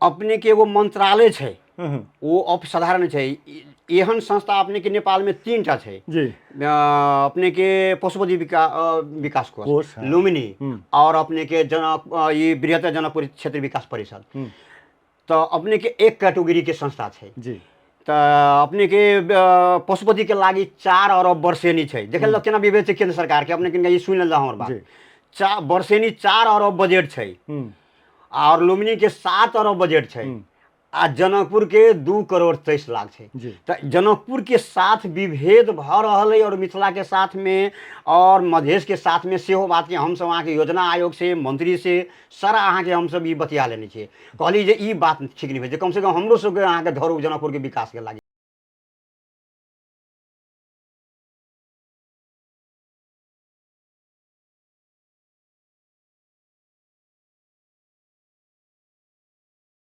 अपने के एगो मंत्रालय छै, ओ असाधारण छै। एहन संस्था अपने के नेपाल में 3 टा छै। अपने के पशुपति विकास कोष, कोष, हाँ। लुम्बिनी और अपने के जनक ई बृहत्तर जनकपुर क्षेत्र विकास परिषद। तऽ अपने के एक कैटेगरी के संस्था छै। तऽ अपने के पशुपति के लागी 4 अरब वर्षेनी छै। देखल जाउ केना विभेद छै केंद्र सरकार के। अपने के ई सुनि लेल हमर बात। वर्षेनी 4 अरब बजट छै और लुम्बिनी के 7 अरब बजट छै आ जनकपुर के 2 करोड़ 23 लाख छै। तऽ जनकपुर के साथ विभेद भऽ रहल अइ और मिथिला के साथ में और मधेश के साथ में सेहो बात के हमसब अहाँके योजना आयोग से, मंत्री से, सारा अहाँके हमसब ई बतिया लेने छियै। कहली जे ई बात ठीक नहि भेल, जे कमसँ कम हमरो सबके अहाँके धरू जनकपुरके विकासके लागि।